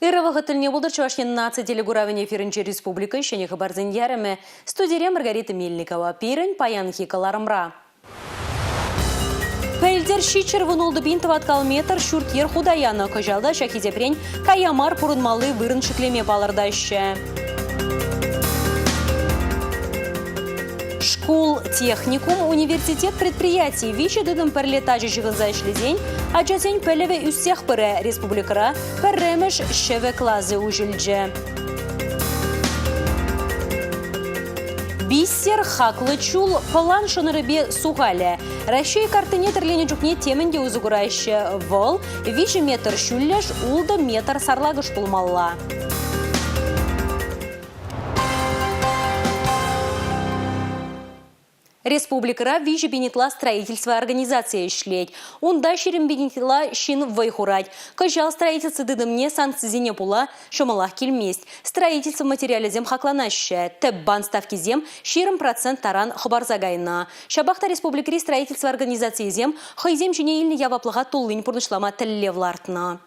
Ырӑ вӑхӑт тӗлне пултӑр Чӑваш Ен наци телекуравӗн эфирӗнче республика ҫӗнӗ хыпарсен ярӑмӗ. Студире Маргарита Мельникова. Пирӗн паянхи кӑларӑмра. Пӗлтӗр ҫиччӗр вунултӑ пин тӑваткал метр ҫурт-йӗр хута янӑ. Кӑҫал та ҫак хисепрен кая мар пурӑнмалли вырӑн ҫӗклеме палӑртаҫҫӗ. Шкул, техникум, университет предприятийӗ виҫӗ тытӑм пӗрле тачӑ ҫыхӑнса ӗҫлесен ачасен пӗлӗвӗ ӳссех пырӗ. Республикӑра пӗрремӗш ҫӗвӗ класӗ уҫӑлчӗ. Бисер, хаклӑ чул, пӑлан шӑнӑрӗпе сухалӗ. Раҫҫей карттине тӗрленӗ чухне темӗн те усӑ кураҫҫӗ. Вӑл 3 метр ҫӳллӗш, 6 метр сарлакӑш пулмалла. Республикӑра 3 пин ытла строительство организацийӗ ӗҫлет. Унта 20 пин ытла ҫын вӑй хурать. Кӑҫал строительство тытӑмне санкцисене пула ҫӑмӑлах килмест. Строительство материалӗсем хакланаҫҫӗ. Тӗп банк ставкисем 20% таран хӑпарса кайнӑ. Ҫапах та республикӑри строительство организацийӗсем хӑйсем ҫине илнӗ яваплӑха туллин пурнӑҫлама тӗллев лартнӑ.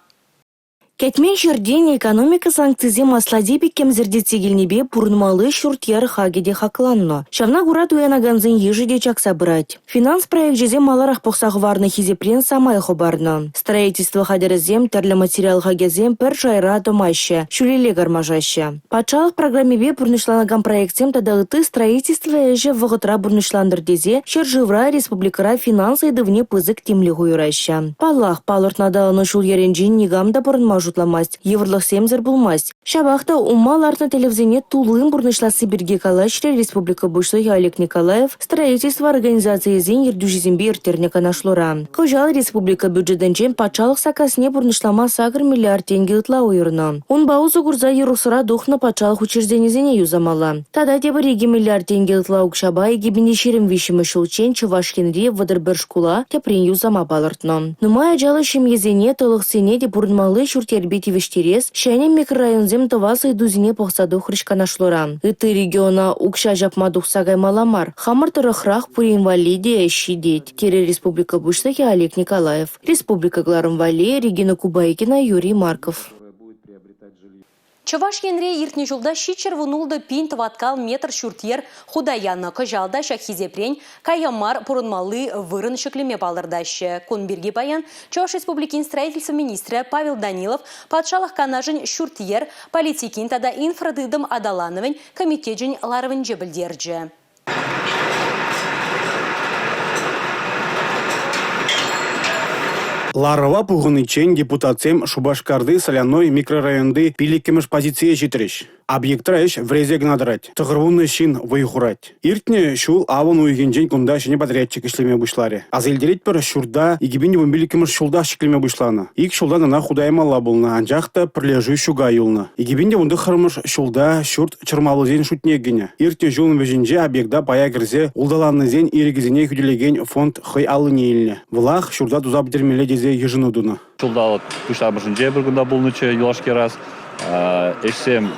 Кӗтмен ҫӗртен экономика санкцисем аслати пек кӗмсӗртетсе килнипе пурӑнмалли ҫурт-йӗр хакӗ те хакланнӑ. Ҫавна кура туянакансен йышӗ те чакса пырать. Финанс проекчӗсем маларах пӑхса хӑварнӑ хисепрен самай хӑпарнӑ. Строительство хатӗрӗсем, тӗрлӗ материал хакӗсем пӗр шайра тӑмаҫҫӗ, ҫӳлелле кармашаҫҫӗ. Патшалӑх программипе пурнӑҫланакан проектсем тата ытти строительство ӗҫӗ вӑхӑтра пурнӑҫлантӑр тесе ҫӗршывра, республикӑра финанс ыйтӑвне пысӑк тимлӗх уйӑраҫҫӗ. Паллах, палӑртнӑ аталану ҫул-йӗрӗнчен никам та пӑрӑнма шутламасть, йывӑрлӑхсемсӗр пулмасть. Ҫапах та ума лартнӑ тӗллевсене туллин пурнӑҫласси пирки калаҫрӗ республика Пуҫлӑхӗ Олег Николаев строительство организацийӗсен ертӳҫисемпе ирттернӗ канашлура. Кӑҫал республика бюджетӗнчен патшалӑх саккасне пурнӑҫлама 8 миллиард тенкӗ ытла уйӑрнӑ. Унпа усӑ курса юрӑхсӑра тухнӑ патшалӑх учрежденисене юсамалла. Тата тепӗр 2 миллиард тенкӗ ытла укҫапа 2023-мӗш ҫулччен Чӑваш Енри 31 шкула тӗпрен юсама палӑртнӑ. Нумай ачаллӑ ҫемьесене, тӑлӑхсене те пурӑнмалли ҫурт-йӗрпе тивӗҫтерес, ҫӗнӗ микрорайонсем тӑвас ыйтусене пӑхса тухрӗҫ канашлура. Ытти региона укҫа ҫапма тухса каймалла мар, хамӑр тӑрӑхрах пурин валли те ӗҫ ҫитет, терӗ республика Пуҫлӑхӗ Олег Николаев. Республика кӑларӑм валли Регина Кубайкина, Юрий Марков. Чӑваш Енре иртнӗ ҫулта 716 пин тӑваткал метр ҫурт-йӗр хута янӑ. Кӑҫал та ҫак хисепрен кая мар пурӑнмалли вырӑн ҫӗклеме палӑртаҫҫӗ. Кун пирки паян Чӑваш Республикин строительство министрӗ Павел Данилов Патшалӑх Канашӗн ҫурт-йӗр политикин тата инфратытӑм аталанӑвӗн комитечӗн ларӑвӗнче пӗлтерчӗ. Ларӑва пухӑниччен депутатсем Шупашкарти Соляной микрорайонти 5-мӗш позицие ҫитрӗҫ. Объектра ӗҫ вӗресе кӑна тӑрать. 90 ҫын вӑй хурать. Иртнӗ ҫул авӑн уйӑхӗнчен кунта ҫӗнӗ подрядчик ӗҫлеме пуҫларӗ. Аса илтеретпӗр, ҫурта 2015-мӗш ҫултах ҫӗклеме пуҫланӑ. Ик ҫултан ӑна хута ямалла пулнӑ, анчах та пӗрлешӳ ҫука юлнӑ. 2019-мӗш ҫулта ҫурт чӑрмавлисен шутне кӗнӗ. Иртнӗ ҫулӑн вӗҫӗнче объекта пая кӗрсе улталаннисен ирӗкӗсене хӳтӗлекен фонд хӑй аллине илнӗ. Вӑлах ҫурта туса пӗтермелле тесе йышӑну тунӑ. Ҫулталӑк пуҫламӑшӗнче пӗр кунта пулнӑччӗ юлашки раз. Ӗҫсем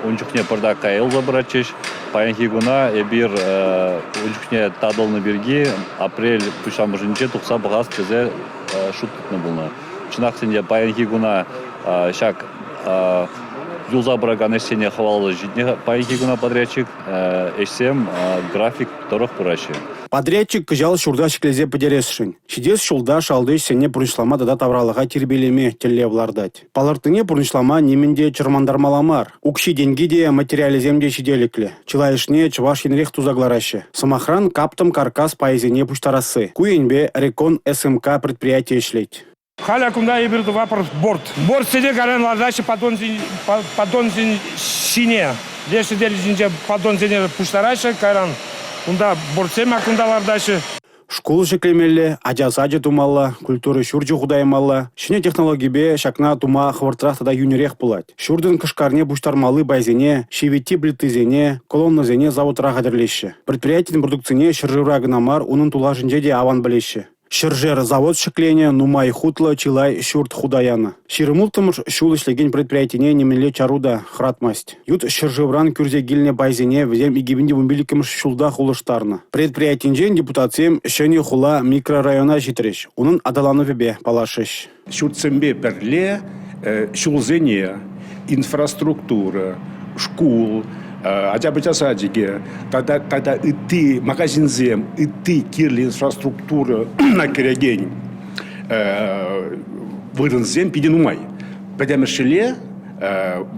ун чухне пӑртак каялла пыратчӗҫ. Паянхи куна эпир ун чухне татӑлнӑ пирки апрель пуҫламӑшӗнче тухса пӑхас тесе шут тытнӑ пулнӑ. Чӑнах ӗнтӗ паянхи куна ҫак юлса пыракан ӗҫсене хӑваласа ҫитнӗ паянхи куна подрядчик ӗҫсем график тӑрӑх пыраҫҫӗ. Подрядчик кӑҫал ҫурта ҫӗклесе пӗтересшӗн. Ҫитес ҫулта шалти ӗҫсене пурнӑҫлама тата тавралӑха тирпейлеме тӗллев лартать. Палӑртнине пурнӑҫлама нимӗн те чӑрмантармалла мар. Укҫи-тенки те, материалӗсем те ҫителӗклӗ. Чылайӑшне Чӑваш Енрех туса кӑлараҫҫӗ. Сӑмахран, каптӑм каркас пайӗсене пуҫтарасси. Ку енпе Рекон СМК предприяти ӗҫлет. Халӗ кунта эпир тӑватпӑр борт. Бортсене кайран лартаҫҫӗ поддонсен ҫине. Леш сӗтел ҫинче поддонсене пуҫтараҫҫӗ, кайран унта бортсем кунта лартаҫҫӗ. Шкул ҫӗклемелле, ача сачӗ тумалла, культура ҫурчӗ хута ямалла. Ҫӗнӗ технологипе ҫакна тума хӑвӑртрах тата йӳнӗрех пулать. Ҫуртӑн кӑшкарне пуҫтармалли пайсене, ҫивитти плитисене, колоннӑсене заводра хатӗрлеҫҫӗ. Предприятин продукцине ҫӗршывра кӑна мар, унӑн тулашӗнче те аван пӗлеҫҫӗ. Ҫӗршер завод ҫӗкленӗ, нумай хутлӑ чылай ҫурт хута янӑ. 26-мӗш ҫул ӗҫлекен предприятине нимӗнле чару та хӑратмасть. Ют ҫӗршывран кӳрсе килнӗ пайсене вӗсем 2015-мӗш ҫултах улӑштарнӑ. Предприятинчен депутатсем Ҫӗнӗ хула микрорайона ҫитрӗҫ, унӑн аталанӑвӗпе паллашрӗҫ. Ҫуртсемпе пӗрле ҫулсене, Инфраструктура, шкул, ача-пӑча садикӗ тата ытти магазинсем, ытти кирлӗ инфраструктурӑна кӗрекен вырӑнсем питӗ нумай. Пӗтӗмӗшле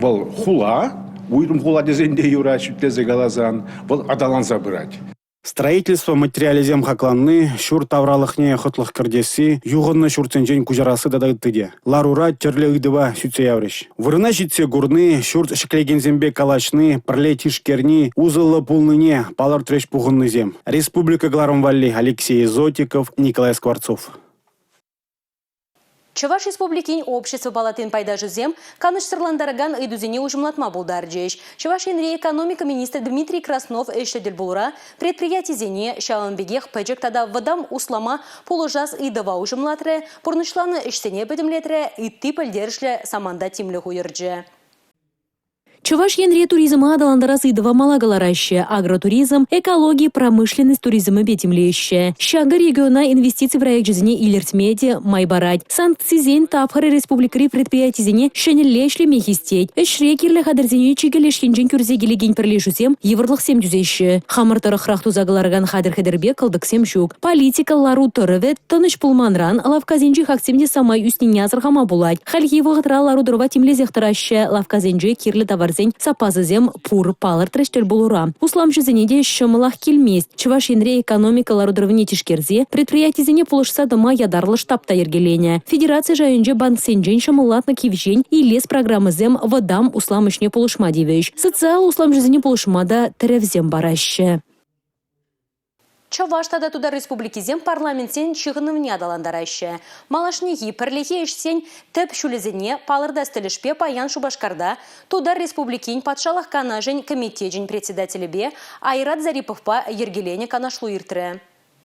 вӑл хула, уйрӑм хула тесен те юрать, шӳтлесе каласан, вӑл аталанса пырать. Строительство материалӗсем хакланни, ҫурт тавралӑхне хӑтлӑх кӗртесси, юхӑннӑ ҫуртсенчен куҫарасси тата ытти те – ларура тӗрлӗ ыйтӑва сӳтсе яврӗҫ. Вырӑна ҫитсе курни, ҫурт ҫӗклекенсемпе калаҫни, пӗрле тишкерни усӑллӑ пулнине палӑртрӗҫ пухӑннисем. Республика кӑларӑм валли Алексей Зотиков, Николай Скворцов. Чӑваш Республикин Общество палатин пайташӗсем канӑҫсӑрлантаракан ыйтусене уҫӑмлатма пултарчӗҫ. Чӑваш Енри экономика министрӗ Дмитрий Краснов ӗҫлӗ тӗлпулура предприятисене, ҫавӑн пекех пӗчӗк тата вӑтам услама пулӑшас ыйтӑва уҫӑмлатрӗ, пурнӑҫланӑ ӗҫсене пӗтӗмлетрӗ, ытти пӗлтерӗшлӗ саманта тимлӗх уйӑрчӗ. Чӑваш Енре туризма аталантарас ыйтӑва мала кӑлараҫҫӗ. Агротуризм, экологи, промышленность туризмӗпе тимлеҫҫӗ. Ҫакӑ региона инвестици проекчӗсене илӗртме те май парать. Санкцисен тапхӑрӗ республикӑри предприятисене ҫӗнӗлле ӗҫлеме хистет. Ӗҫре кирлӗ хатӗрсене чикӗ леш енчен кӳрсе килекен пӗрлешӳсем йывӑрлӑхсем тӳсеҫҫӗ. Хамӑр тӑрӑхрах туса кӑларакан хатӗр-хӗтӗрпе кӑлтӑксем ҫук. Политика лару-тӑрӑвӗ тӑнӑҫ пулманран лавккасенчи хаксем те самай ӳснине асӑрхама пулать. Хальхи вӑхӑтра лару-тӑрӑва тимлесех тӑраҫҫӗ. Лавккасенче кирлӗ таварсен саппасӗсем пур, палӑртрӗҫ тӗл пулура. Усламҫӑсене те ҫӑмӑлах килмест. Чӑваш Енре экономика лару-тӑрӑвне тишкерсе предприятисене пулӑшса тӑма ятарлӑ штаб та йӗркеленӗ. Федераци шайӗнче банксенчен ҫӑмӑллатнӑ кивҫен илес программӑсем вӑтам услам ӗҫне пулӑшма тивӗҫ. Социаллӑ усламҫӑсене пулӑшма та тӗревсем параҫҫӗ. Чӑваш тата Тутар республикисем парламентсен ҫыхӑнӑвне аталантараҫҫӗ. Малашнехи пӗрлехи ӗҫсен тӗп ҫулӗсене палӑртас тӗлӗшпе паян Шупашкарта Тутар Республикин Патшалӑх Канашӗн комитечӗн председателӗпе Айрат Зариповпа йӗркеленӗ канашлу иртрӗ.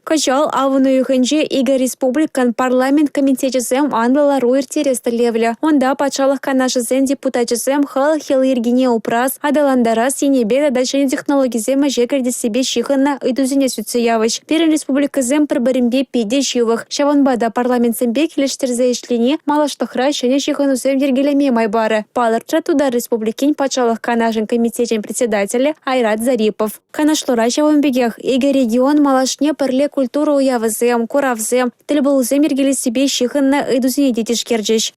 Кӑҫал авӑн уйӑхӗнче икӗ республикӑн парламент комитечӗсем анлӑ лару ирттерес тӗллевлӗ. Унта Патшалӑх Канашӗсен депутачӗсем халӑх йӑли-йӗркине упрас, аталантарас енӗпе тата ҫӗнӗ технологисем ӗҫе кӗртессипе ҫыхӑннӑ ыйтусене сӳтсе явӗҫ. Пирӗн республикӑсем пӗр-пӗринпе питӗ ҫывӑх. Ҫавӑнпа та парламентсемпе килӗштерсе ӗҫлени малашлӑхра ҫӗнӗ ҫыхӑнусем йӗркелеме май парӗ, палӑртрӗ Тутар Республикин Патшалӑх Канашӗн комитечӗн председателӗ Айрат Зарипов. Канашлура ҫавӑн пекех икӗ регион малашне пӗрле культура уявӗсем, куравсем, тӗлпулусем йӗркелессипе ҫыхӑннӑ ыйтусене те тишкерчӗҫ.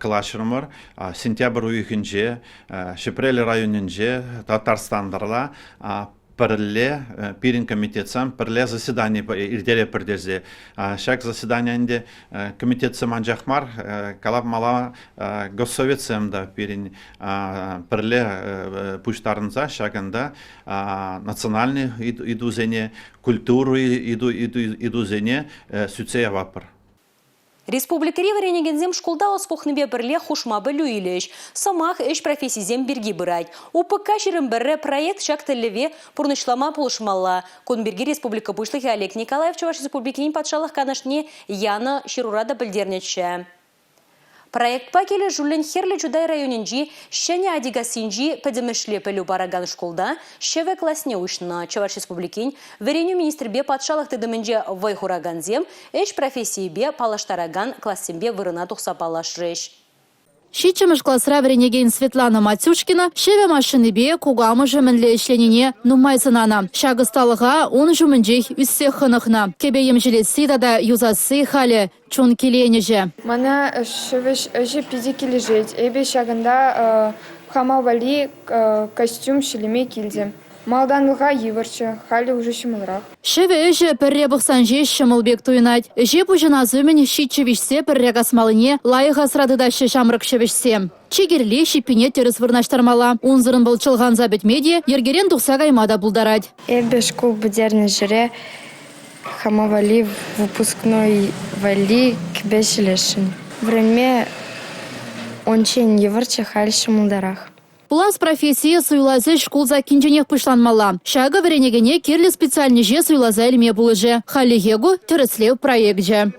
Калаҫрӑмӑр. Сентябрь уйӑхӗнче Ҫӗпрел районӗнче Татарстанра пӗрле пирӗн комитетсем пӗрле заседани ирттеретпӗр тесе. Ҫак заседани ӗнтӗ комитетсем анчах мар, калап мала госсоветсем та пирӗн пӗрле пуҫтарӑнса ҫакӑнта национальный ыйтусене, культура ыйтусене сӳтсе яватпӑр. Республикӑри вӗренекенсем шкулта ӑс пухнипе пӗрлех хушма пӗлӳ илӗҫ. Сӑмах ӗҫ профессисем пирки пырать. УПК 21 проект ҫак тӗллеве пурнӑҫлама пулӑшмалла. Кун пирки республика Пуҫлӑхӗ Олег Николаев Чӑваш Республикин Патшалӑх Канашне янӑ ҫырура та пӗлтернӗччӗ. Проектпа килӗшӳллӗн Хӗрлӗ Чутай районӗнчи Ҫӗнӗ Атикассинчи пӗтӗмӗшле пӗлӳ паракан шкулта ҫӗвӗ класне уҫнӑ. Чӑваш Республикин вӗренӳ министрӗпе патшалӑх тытӑмӗнче вӑй хуракансем ӗҫ профессийӗпе паллаштаракан классемпе вырӑна тухса паллашрӗҫ. Ҫиччӗмӗш класра вӗренекен Светлана Матюшкина ҫӗвӗ машинипе кукамӑшӗ мӗнле ӗҫленине нумай сӑнанӑ. Ҫак ӑсталӑха ун ҫумӗнчех ӳссе хӑнӑхнӑ. Кӗпе-йӗм ҫӗлесси тата юсасси халӗ чун киленӗҫӗ. Мана ҫӗвӗҫ ӗҫӗ питӗ килӗшет. Эпӗ ҫакӑнта хама валли костюм ҫӗлеме килтӗм. Малтанлӑха йывӑрччӗ, халӗ уже ҫӑмӑлрах. Ҫӗвӗ ӗҫӗ пӗрре пӑхсан ҫеҫ ҫӑмӑл пек туйӑнать. Ӗҫе пуҫӑнас умӗн ҫиччӗ виҫсе пӗрре касмаллине лайӑх асра тытаҫҫӗ ҫамрӑк ҫӗвӗҫсем. Чи кирли ҫиппине тӗрӗс вырнаҫтармалла. Унсӑрӑн вӑл чӑлханса пӗтме те, йӗркерен тухса кайма та пултарать. Эпӗ шкул пӗтернӗ ҫӗре Хама валли выпускной валли кӗпе ҫӗлесшӗн. Вӗренме унччен йывӑрччӗ, халь ҫӑмӑлтарах. Пулас профессие суйлас ӗҫ шкул саккинченех пуҫланмалла. Ҫакӑ вӗренекене кирлӗ специальноҫе суйласа илме пулӑшӗ. Хальлӗхе ку тӗрӗслев проекчӗ.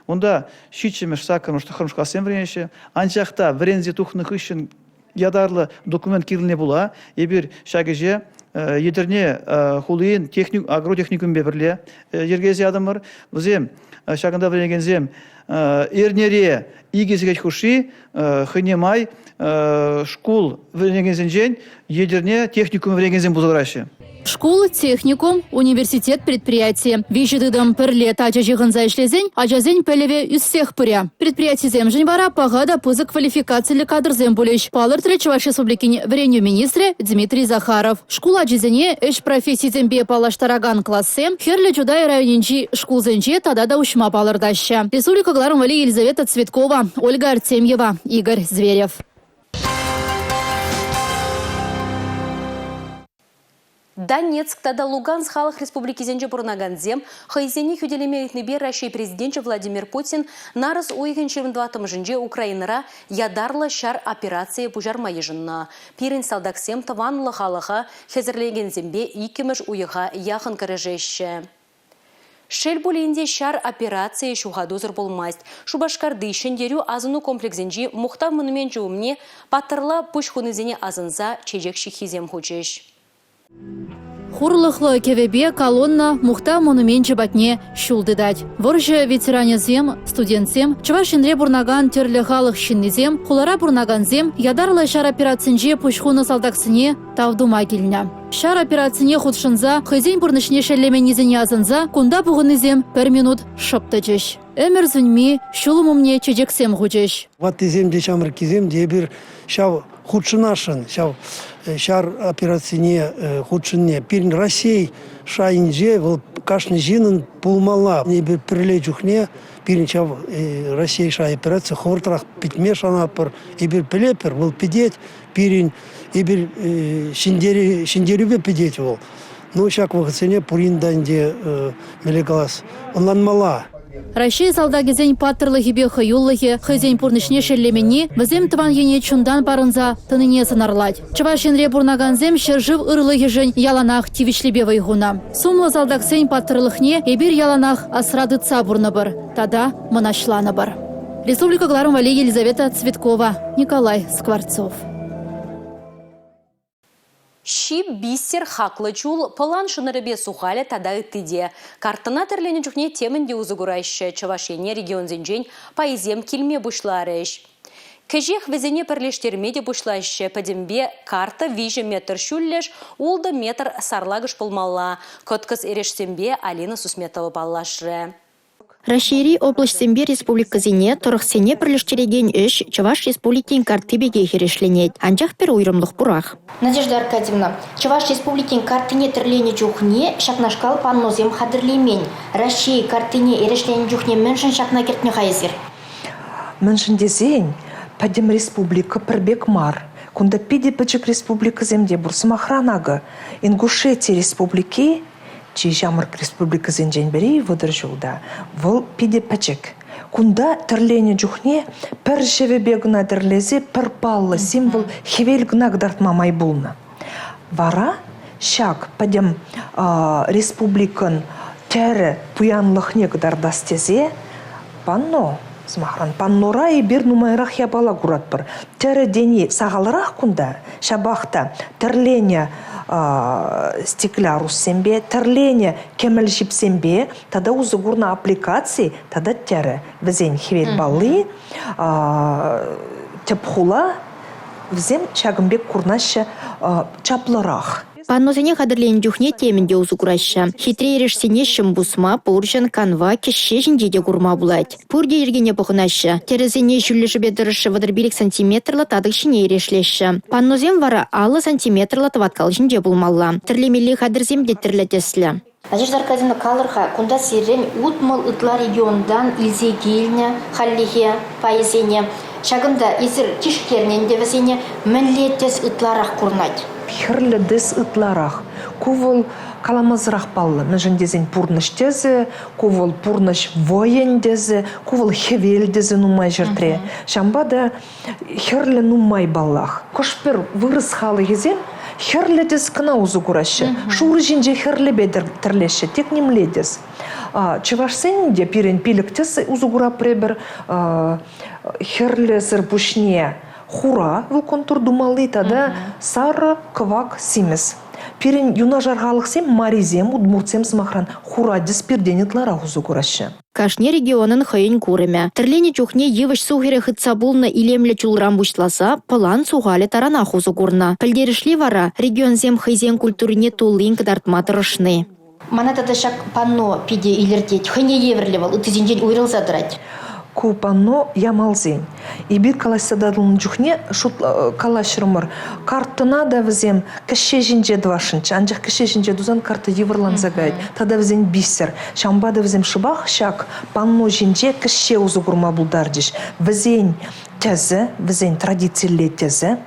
Унта ҫиччӗмӗш, саккӑрмӗш, тӑххӑрмӗш классем вӗренеҫҫӗ. Анчах та вӗренсе тухнӑ хыҫҫӑн ятарлӑ документ кирлине пула эпир ҫак ӗҫе. Етӗрне хулин агротехникумӗпе пӗрле йӗркелесе ятӑмӑр. Вӗсем ҫакӑнта вӗренекенсем эрнере икӗ сехет хушши хӑйне май шкул вӗренекенсенчен Етӗрне техникум вӗренекенсем пулса тӑраҫҫӗ. Шкул, техникум, университет, предприяти. Виҫӗ тытӑм пӗрле тачӑ ҫыхӑнса ӗҫлесен ачасен пӗлӗвӗ ӳссех пырӗ. Предприятисемшӗн вара паха та пысӑк квалификациллӗ кадрсем пулӗҫ, палӑртрӗ Чӑваш Республикин вӗренӳ министрӗ Дмитрий Захаров. Шкул ачисене ӗҫ профессисемпе паллаштаракан классем Хӗрлӗ Чутай районӗнчи шкулсенче тата та уҫма палӑртаҫҫӗ. Республика кӑларӑм валли Елизавета Цветкова, Ольга Артемьева, Игорь Зверев. Донецк тата Луганск халӑх республикисенче пурӑнакансем хӑйсене хӳтӗлеме ыйтнипе Раҫҫей Президенчӗ Владимир Путин нарӑс уйӑхӗн 24-мӗшӗнче Украинӑра ятарлӑ ҫар операцийӗ пуҫарма йышӑннӑ. Пирӗн салтаксем тӑванлӑ халӑха хӗсӗрлекенсемпе иккӗмӗш уйӑха яхӑн кӗрешеҫҫӗ. Шел пулин те ҫар операцийӗ ҫухатусӑр пулмасть. Шупашкарти Ҫӗнтерӳ асӑну комплексӗнчи Мухтав монуменчӗ умне паттӑрла пуҫ хунисене асӑнса чечек ҫыххисем хучӗҫ. Хурлӑхлӑ кӗвӗпе колонна Мухтав монуменчӗ патне ҫул тытать. Вӑрҫӑ ветеранӗсем, студентсем, Чӑваш Енре пурӑнакан тӗрлӗ халӑх ҫыннисем, хулара пурӑнакансем ятарлӑ ҫар операцинче пуҫ хунӑ салтаксене тав тума килнӗ. Ҫар операцине хутшӑнса хӑйсен пурнӑҫне шеллеменнисене асӑнса кунта пухӑннисем пӗр минут шӑп тӑчӗҫ. Ӗмӗр сӳнми ҫулӑм умне чечексем хучӗҫ. Ваттисем те, ҫамрӑккисем те эпир ҫав хутшӑнасшӑн, ҫав ҫар операцине хутшӑнни. Пирӗн Раҫҫей шайӗнче вӑл кашни ҫыннӑн пулмалла. Эпир пӗрле чухне пирӗн ҫав Раҫҫей шай операци хӑвӑртрах пӗтме шанатпӑр. Эпир пӗлетпӗр, вӑл пӗтет. Пирӗн эпир ҫӗнтерӳпе пӗтет вӑл. Ну, ҫак вӑхӑтсене пурин та ӗнтӗ, мӗнле калас, ӑнланмалла. Раҫҫей салтакӗсен паттӑрлӑхӗпе хӑюлӑхӗ, хӑйсен пурнӑҫне шеллеменни вӗсем тӑван ене чунтан парӑнса тӑнине сӑнарлать. Чӑваш Енре пурӑнакансем ҫӗршыв ырлӑхӗшӗн яланах тивӗҫлипе вӑй хунӑ. Сумлӑ салтаксен паттӑрлӑхне эпир яланах асра тытса пурӑнӑпӑр тата мӑнаҫланӑпӑр. Республика кӑларӑм валли Елизавета Цветкова, Николай Скворцов. Ҫип, бисер, хаклӑ чул, пӑлан шӑнӑрӗпе сухалӗ тата ытти те. Карттӑна тӗрленӗ чухне темӗн те усӑ кураҫҫӗ. Чӑваш Ене регионсенчен пайсем килме пуҫларӗҫ. Кӗҫех вӗсене пӗрлештерме те пуҫлаҫҫӗ. Пӗтӗмпе карта 3 метр ҫӳллӗш, 6 метр сарлакӑш пулмалла. Кӑткӑс эрешсемпе Алина Сусметова паллашрӗ. Раҫҫейри облаҫсемпе республикӑсене, тӑрӑхсене пӗрлештерекен ӗҫ Чӑваш Республикин картти пекех эрешленет. Анчах пӗр уйрӑмлӑх пурах. Надежда Аркадьевна, Чӑваш Республикин карттине тӗрленӗ чухне ҫакнашкал панносем хатӗрлемен. Раҫҫей карттине эрешленӗ чухне мӗншӗн ҫакна кӗртнӗ-ха эсир? Мӗншӗн тесен пӗтӗм республика пӗр пек мар. Кунта питӗ пӗчӗк республикӑсем те пур. Сӑмахран акӑ, Ингушети республики Чи ҫамрӑк республикӑсенчен пӗри 30 ҫулта. Вӑл питӗ пӗчӗк. Кунта тӗрленӗ чухне пӗр ҫӗвӗпе кӑна тӗрлесе пӗр паллӑ символ хӗвел кӑна кӑтартма май пулнӑ. Вара ҫак пӗтӗм республикӑн тӗрӗ пуянлӑхне кӑтартас тесе панно, сӑмахран, паннора эпир нумайрах япала куратпӑр. Тӗрӗ тени сахалрах кунта, ҫапах та тӗрленӗ стекляруссемпе, тӗрленӗ кӗмӗл ҫипсемпе тата усӑ курнӑ аппликаци тата тӗрӗ. Вӗсен хӗвел палли, тӗп хула, вӗсем ҫакӑн пек курнаҫҫӗ чаплӑрах. Панносене хатӗрленӗ чухне темӗн те усӑ кураҫҫӗ. Хитре эрешсене ҫӑм пусма, пурҫӑн, канва, кӗҫҫе ҫинче те курма пулать. Пурте йӗркене пӑхӑнаҫҫӗ. Тӗрӗсене ҫӳллӗшӗпе тӑрӑшшӗ 35 сантиметрлӑ татӑк ҫине эрешлеҫҫӗ. Панносем вара 50 сантиметрлӑ тӑваткал ҫинче пулмалла. Тӗрлемелли хатӗрсем те тӗрлӗ тӗслӗ. Надежда Аркадьевна, калӑр-ха, кунта сирӗн 60 ытла регионтан илсе килнӗ хальлӗхе пайӗсене. Ҫакӑнта эсир тишкернӗ ӗнтӗ вӗсене. Мӗнле тӗс ытларах курӑнать? Хӗрлӗ тӗс ытларах. Ку вӑл каламасӑрах паллӑ. Мӗншӗн тесен пурнӑҫ тӗсӗ, ку вӑл пурнӑҫ вӑйӗн тӗсӗ, ку вӑл хӗвел тӗсӗ нумай ҫӗртре. Ҫавӑнпа та хӗрлӗ нумай паллах. Хӑш-пӗр вырӑс халӑхӗсем хӗрлӗ тӗс кӑна усӑ кураҫҫӗ. Шурӑ ҫинче хӗрлӗпе тӗрлеҫҫӗ, тек нимле тӗс. Чӑвашсен те пирӗн пилӗк тӗс усӑ куратпӑр эпир. Хӗрлӗсӗр пуҫне. Хура вӑл контур тумалли тата сарӑ, кӑвак, симӗс. Пирӗн юнашар халӑхсем, марисем, удмуртсем, сӑмахран, хура тӗс пиртен ытларах усӑ кураҫҫӗ. Кашни регионӑн хӑйӗн курӑмӗ. Тӗрленӗ чухне йывӑҫ сухӑрӗ хытса пулнӑ илемлӗ чулран пуҫласа пӑлан сухалӗ таранах усӑ курнӑ. Пӗлтерӗшли вара регионсем хӑйсен культурине туллин кӑтартма тӑрӑшни. Мана тата ҫак панно питӗ илӗртет. Хӑйне евӗрлӗ вӑл, ыттисенчен уйрӑлса тӑрать. Ку панно Ямалсен. Эпир калаҫса татӑлнӑ чухне калаҫрӑмӑр. Карттӑна та вӗсем кӗҫҫе ҫинче тӑвасшӑнччӗ, анчах кӗҫҫе ҫинче тусан карта йывӑрланса каять. Тата вӗсен бисер. Ҫавӑнпа та вӗсем шӑпах ҫак панно ҫинче кӗҫҫе усӑ курма пултарчӗҫ. Вӗсен тӗсӗ, вӗсен традицилле тӗсӗ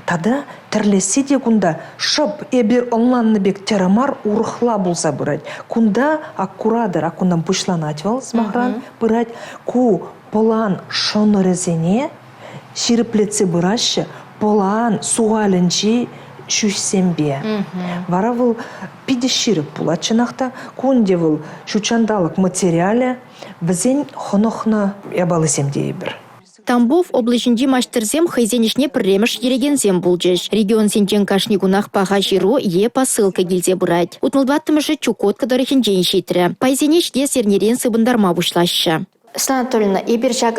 тата тӗрлесси те кунта шӑп эпир ӑнланнӑ пек тӗрӗ мар, урӑхла пулса пырать. Кунта аккуратор, ак кунтан пуҫланать вӑл, сӑмахран, пырать. Ку пӑлан шӑнӑрӗсене ҫирӗплетсе пыраҫҫӗ пӑлан сухалӗнчи ҫӳҫсемпе. Вара вӑл питӗ ҫирӗп пулать чӑнах та. Ку ӗнтӗ вӑл ҫутҫанталӑк материалӗ, вӗсен хӑнӑхнӑ япалисем тейӗпӗр. Тамбов облаҫӗнчи маҫтӑрсем хӑйсен ӗҫне пӗрремӗш ерекенсем пулчӗҫ. Регионсенчен кашни кунах паха ҫыру е посылка килсе пырать. 64-мӗшӗ Чукотка тӑрӑхӗнчен ҫитрӗ. Пайсене ҫитес эрнерен сыпӑнтарма пуҫлаҫҫӗ. Светлана Анатольевна, эпир ҫак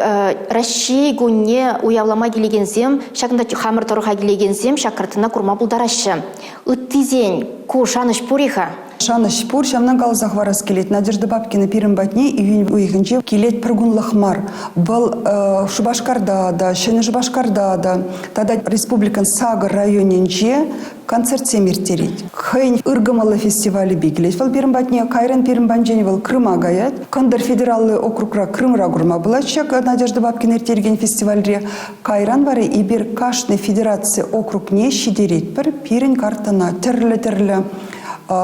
Раҫҫей кунне уявлама килекенсем, ҫакӑнта хамӑр тӑрӑха килекенсем ҫак картина курма пултараҫҫӗ. Ыттисен ку шанӑҫ пур-и-ха? Шанӑҫ пур, ҫавна каласа хӑварас килет. Надежда Бабкина пирӗн патне июнь уйӑхӗнче килет пӗр кунлӑх мар. Вӑл Шупашкарта та, Ҫӗнӗ Шупашкарта та тата республикӑн сакӑр районӗнче концертсем ирттерет. Хӑйӗн ыркӑмӑллӑ фестивалӗпе килет вӑл пирӗн патне. Кайран пирӗн патӗнчен вӑл Крыма каять. Кӑнтӑр федераллӑ округра Крымра курма пулать ҫак Надежда Бабкина ирттерекен фестивальре. Кайран вара эпир кашни федераци округне ҫитеретпӗр пирӗн карттӑна тӗрлӗ-тӗрлӗ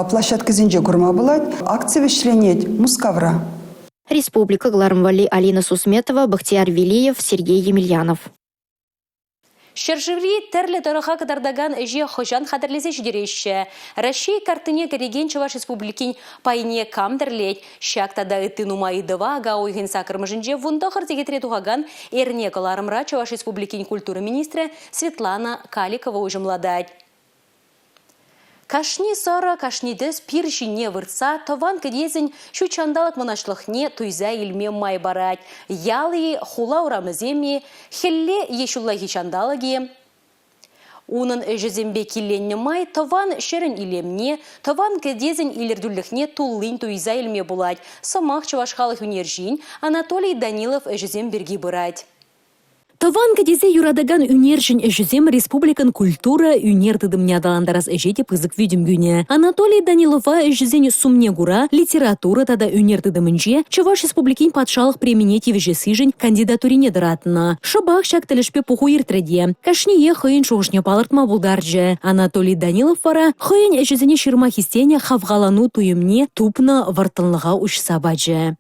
площадкӑсенче курма пулать. Акци вӗҫленет Мускавра. Республика кӑларӑм валли Алина Сусметова, Бахтияр Велиев, Сергей Емельянов. Ҫӗршыври тӗрлӗ тӑрӑха кӑтартакан ӗҫе хӑҫан хатӗрлесе ҫитереҫҫӗ? Раҫҫей карттине кӗрекен Чӑваш Республикин пайне кам тӗрлет? Ҫак тата ытти нумай ыйтӑва ака уйӑхӗн саккӑрмӗшӗнче 19 сехетре тухакан эрне кӑларӑмра Чӑваш Республикин культура министрӗ Светлана Каликова уҫӑмлатать. Кашни сӑрӑ, кашни тӗс пир ҫине выртса тӑван кӗтесӗн ҫут ҫанталӑк мӑнаҫлӑхне туйса илме май парать. Ял-и, хула урамӗсем-и, хӗлле е ҫуллахи ҫанталӑк-и? Унӑн ӗҫӗсемпе киленнӗ май тӑван ҫӗрӗн илемне, тӑван кӗтесӗн илӗртӳлӗхне туллин туйса илме пулать. Сӑмах чӑваш халӑх ӳнерҫин Анатолий Данилов ӗҫӗсем пирки пырать. Тӑван кӗтесе юратакан ӳнерҫӗн ӗҫӗсем республикӑн культура, ӳнер тытӑмне аталантарас ӗҫе те пысӑк витӗм кӳнӗ. Анатолий Данилова ӗҫӗсен сумне кура литература тата ӳнер тытӑмӗнче Чӑваш Республикин патшалӑх премине тивӗҫессишӗн кандидатурине тӑратнӑ. Шӑпах ҫак тӗлӗшпе пуху иртрӗ те. Кашниех хӑйӗн шухӑшне палӑртма пултарчӗ. Анатолий Данилов вара хӑйӗн ӗҫӗсене ҫырма хистенӗ хавхалану туйӑмне тупнӑ вӑрттӑнлӑха уҫса пачӗ.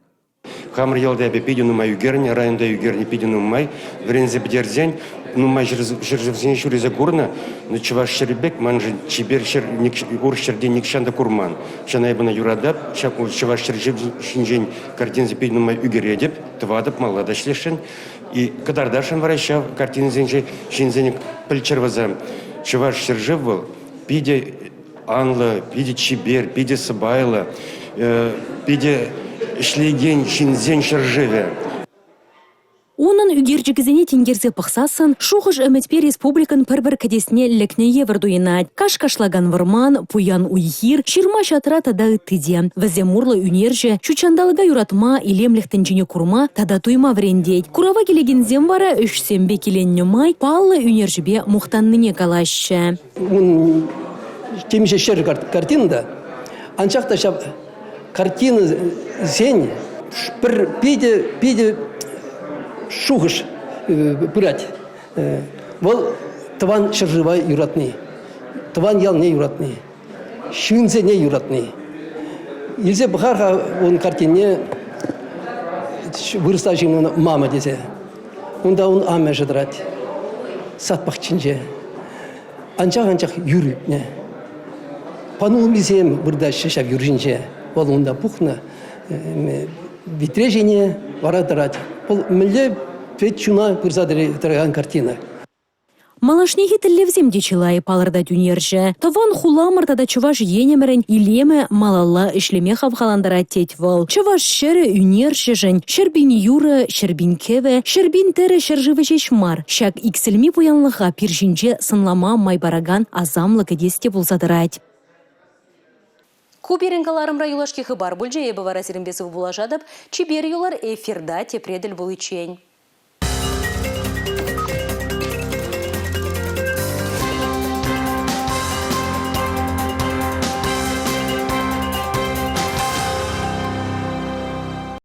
Хамӑр ялта эпӗ питӗ нумай ӳкернӗ, районта ӳкернӗ питӗ нумай. Вӗренсе пӗтерсен нумай ҫӗршывсене ҫӳресе курнӑ. Но чӑваш ҫӗрӗ пек маншӑн чипер ҫӗр урӑх ҫӗрте нихҫан та курман. Ҫавна эпӗ ӑна юратап. Ҫак чӑваш ҫӗршыв ҫинчен картинӑсем питӗ нумай ӳкеретӗп, тӑватӑп, малалла та ӗҫлесшӗн. И кӑтартасшӑн вара ҫав картинӑсенче ҫынсене пӗлччӗр вӗсем. Чӑваш ҫӗршыв вӑл питӗ анлӑ, питӗ чипер, питӗ сӑпайлӑ, питӗ ӗҫлекен ҫынсен ҫӗршывӗ. Унӑн ӳкерчӗкӗсене тинкерсе пӑхсассӑн шухӑш-ӗмӗтпе республикӑн пӗр-пӗр кӗтесне лекнӗ евӗр туйӑнать. Каш-кашлакан вӑрман, пуян уй-хир, ҫырма-ҫатра тата ытти те. Вӗсем урлӑ ӳнерҫӗ ҫутҫанталӑка юратма, илемлӗх тӗнчине курма тата туйма вӗрентет. Курава килекенсем вара ӗҫсемпе киленнӗ май паллӑ ӳнерҫӗпе мухтаннине калаҫҫӗ. Ун темиҫе ҫӗр картина та, анчах та ҫав картинӑсен пӗр питӗ, питӗ шухӑш пырать. Вӑл тӑван ҫӗршыва юратни, тӑван ялне юратни, ҫынсене юратни. Илсе пӑхар-ха ун картине вырӑсла ҫырнӑ «Мама» тесе. Унта ун амӑшӗ тӑрать сад пахчинче. Анчах-анчах юр ӳкнӗ. Панулмисем выртаҫҫӗ ҫав юр ҫинче. Вӑл унта пухнӑ витре ҫине вара тӑрать. Вӑл мӗнле вӗт чуна пырса тӑракан картина. Малашнехи тӗллевсем те чылай, палӑртать ӳнерҫӗ. Тӑван хуламӑр тата Чӑваш Енӗмӗрӗн илемӗ малалла ӗҫлеме хавхалантарать тет вӑл. Чӑваш ҫӗрӗ ӳнерҫӗшӗн 100 000 юрӑ, 100 000 кӗвӗ, 100 000 тӗрӗ ҫӗршывӗ ҫеҫ мар, ҫак иксӗлми пуянлӑха пир ҫинче сӑнлама май паракан асамлӑ кӗтес те пулса тӑрать. Ку пирӗн кӑларӑмра юлашки хыпар пулчӗ. Эпӗ вара сирӗнпе сывпуллашатӑп. Чипер юлӑр, эфирта тепре тӗл пуличчен.